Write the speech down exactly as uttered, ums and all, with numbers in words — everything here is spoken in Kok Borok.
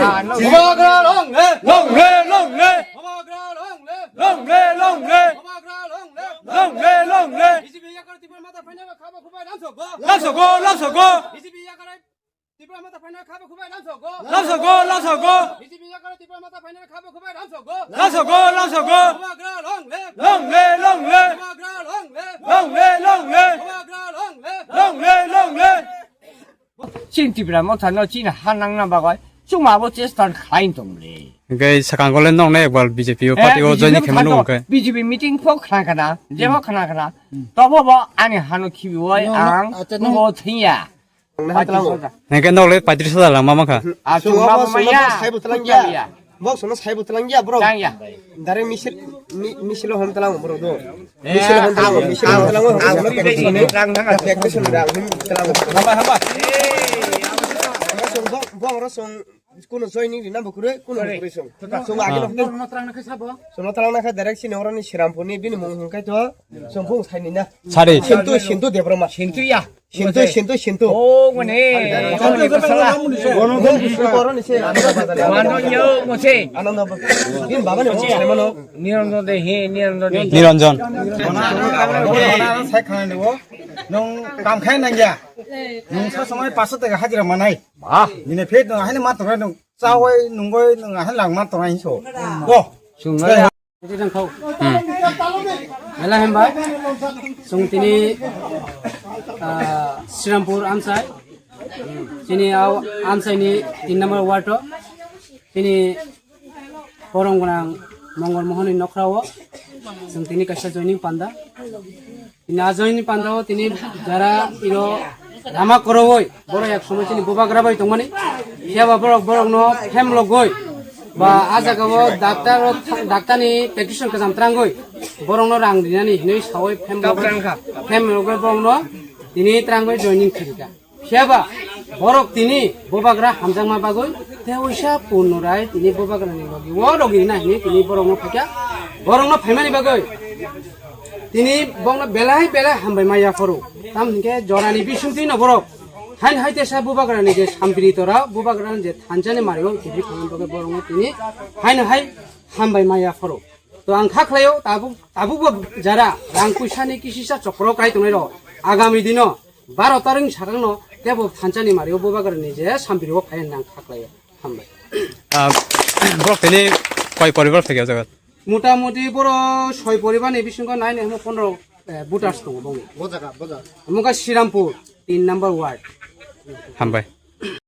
Bubagra long live! Long live, long live! Bubagra long live! Long live, long live! Bubagra long live! Long live, long live! B J P yakar Tipra Motha phaina khabo khubai lamsogo. Lamsogo, lamsogo! B J P yakar Tipra Motha phaina khabo khubai lamsogo. Lamsogo, lamsogo! B J P yakar Tipra Motha phaina khabo khubai lamsogo. Lamsogo, lamsogo! Bubagra long live! Long live, long live! Bubagra long live! Long live, long live! Bubagra long live! Long live, long live! Chini Tipra Motha no chini ha nangna bagwi chwngma abo chesta khlai tong le. Hwnkhe swkango le nokna ekbar B J P o party o joining khaimano hwnkhe. B J P meeting pho khna khna, jebo khna khna. Tobo bo ani hano khibiwi ang bo thengya. Hwnkhe nok le paitris hajar lang mama kha. Achung abo maya. Bok sono saibo twlang ya, bro. Tang ya. Direct misil, mi-, misil hon twlang, bro, do. Misil hon twlang, misil hon twlang, hon twlang, practice hon twlang, hon twlang. Hamba, hamba. Bok, bok, bok, bok, kuno joining rina bukure, kuno bukure song. Song agi no. Sono twlang na kha direct sini oroni Sirampurni bini mung hwn khai to, song bung saini na. Sari. Sintu, Sintu Debbarma. Sintu ya. Sintu, Sintu, Sintu. Oh, ngone. Ngone kosala. Ngone kosala. Ngone yo, ngose. Ananda ba-, din baba ni mo sai mano. Niranjan de he, Niranjan de. Niranjan. Sai khana ni o. Nung kam khai nang ya. Nung sa samay paso tega hajira manai. Bah. Nini phet nung ahini ma tongra nung. Chawai nungoi nung ahini lang ma tongra hinso. Bo. Chwng no ya. Tei jang thau. Hmm. Mela hemba. Chwng tini, ah, Srirampur amchai. Tini au amchai ni tin number ward o. Tini borong gwnang Mongol Mohon ni nokra o. Chwng tini kaisa joining panda. Tini a joining panda o tini jara iro rama korowoi. Borok yak somoi chini bubagra bai tongmani. Phiya ba borok, borok no phem logoi. Ba a jaga o doctor o tha-, doctor ni petition kajam trangoi. Borok no rang rinani hinui sawoi phem logoi. Phem logoi borok no tini trangoi joining khirika. Phiya ba borok tini bubagra hamjakma bagoi. Te oisa Purno Rai tini bubagra ni logi o logi rina hinui tini borok no phaikha. Borok no phaimani bagoi. Tini bongno belai belai hambai maya phoro. Tam hinkhe jorani bisingtwi no borok. Hain hai tesa bubagrani je sampiri tora, bubagrani je thanchani mario kibri khangni bagwi borokno tini haino hai hambai maya phoro. To ang kha khlaio, tabuk, tabukbo jara rang puisani kisisa chokro kai tongnai rok. Agami dino baro taring sakangno tebo thanchani mario bubagrani je sampiri o phai hwnwi ang kha khlaio. Hambai. Ah, borok tini koi poribar theke o jaga? Mota moti borok soi poribar ni bisingo nine hemo pondro, eh, voters tongo bongni. Bo jaga, bo jaga. Omo khe Srirampur, tin number ward. Hambai.